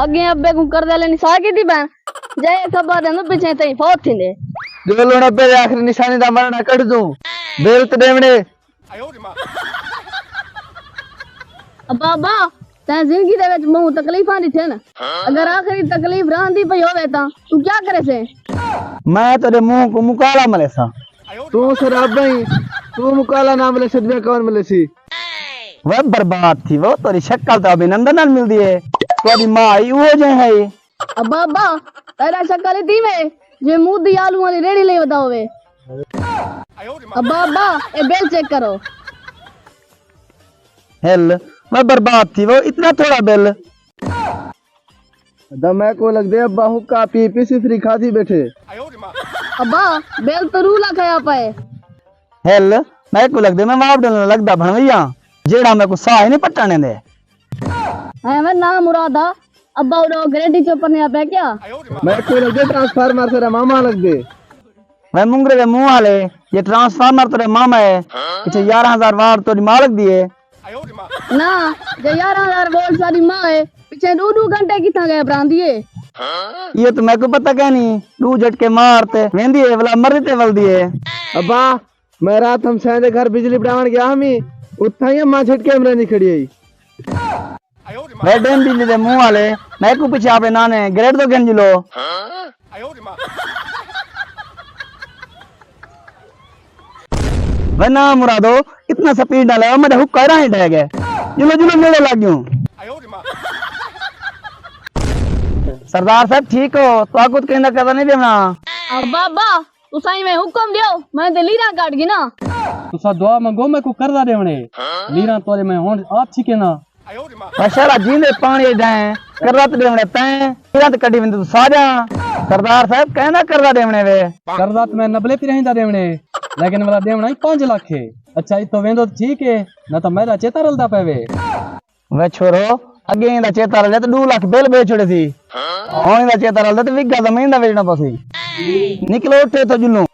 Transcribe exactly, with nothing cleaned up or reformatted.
اڳیں ابے کوں قرضے آلے نسا کیتی بین، جے خبر دے پچھے تئیں فوت تھیندے۔ جو لوڑا پہلے آخری نشانی دا مرنا کڈھ دوں، بیل تے ڈیونے۔ ابا، ابا، تیں زندگی دے وچ بہوں تکلیفاں ݙٹھن۔ اگر آخری تکلیف رہندی پئی ہووے تاں توں کیا کریسیں؟ میں تیݙے منہ کوں مکالا ملیساں۔ توں سر ابا ہیں، توں مکالا نہ ملیسیں تے ٻیا کون ملیسی؟ وے برباد تھی وو، تیݙی شکل تاں ابھینندن نال ملدی ہے۔ تیݙی ماں ہی اوہو جہیں ہے۔ ابا، ابا، تیݙا شکل اتھی وے جے مودی آلوواں دی ریڑھی لئی ودا ہووے۔ ابا، ابا، اے بل چیک کرو۔ ہل، میں برباد تھی وو، اتنا تھوڑا بل۔ دا میکوں لڳدے ابا حقہ پی پی سفری کھادی ٻیٹھے۔ ابا، بل تاں رولا کھایا پئے۔ ہل، میکوں لڳدے میں واپ ݙیوݨ لڳدا بھݨویا، جیڑھا میکوں ساہ ہی نہیں پٹݨ ݙیندے۔ ایویں نا مرادا، ابا اݙو گریڈی چوں پنیا پئے کیا؟ میکوں لڳدے ٹرانسفارمر تیݙا ماما لڳدے۔ وے منگرے دے منہ آلے، جے ٹرانسفارمر تیݙا ماما ہے، پچھے یارہاں ہزار واٹ تیݙی ماں لڳدی ہے۔ نہ، جے یارہاں ہزار واٹ ساݙی ماں ہے، پچھے ݙو ݙو گھنٹے کتھاں ڳئے بھراندی ہے؟ ایہ تاں میکوں پتہ کائنی، ݙو جھٹکے مار تے ویندی ہے، ولا مری تے ولدی ہے۔ ابا، میں رات ہمسائیں دے گھر بجلی بݙاوݨ ڳیا ہمی، اتھاں ہی اماں جھٹکے مریندی کھڑی ہئی۔ وے ڈیم بجلی دے منہ آلے، میکوں پچھے اپݨے نانے گریڈ توں گھن جلو۔ وے نا مرادو، اتنا سپیڈ نہ لیو، میݙا حقہ راہیں ڈھہ ڳئے۔ جلو جلو نیڑے لڳ ڳیوں۔ سردار صاحب ٹھیک ہو؟ تہاکوں تاں کہیں دا قرضہ نہیں ݙیوݨا۔ ابا، ابا، تساں ایویں حکم ݙیو، میں تے لیراں کڈھ گھناں۔ تساں دعا منگو، میکوں قرضہ ݙیوݨے۔ لیراں تہاݙے میں ہݨ آپ چھکینداں۔ او شالا جیندے پاݨی ڈھہیں، قرضہ تے ݙیوݨے تیں، لیراں تے کڈھی ویندے توں ساجاں۔ سردار صاحب کہیں دا قرضہ ݙیوݨے وے؟ قرضہ تے میں نبلے پرہیں دا ݙیوݨے، لیکن ولا ݙیوݨا ہی پنج لکھ ہے۔ اچھا، اتھوں ویندو تے ٹھیک ہے، نہ تاں میݙا چیتا رلدا پئے وے۔ وے چھورو، اڳے ایندا چیتا رلیا تے ݙو لکھ بل ٻھے چھوڑے سی۔ ہݨ ایندا چیتا رلدا تے وگھا زمین دا ویچݨا پوسی۔ نکلو اٹھے اتھوں جلوں۔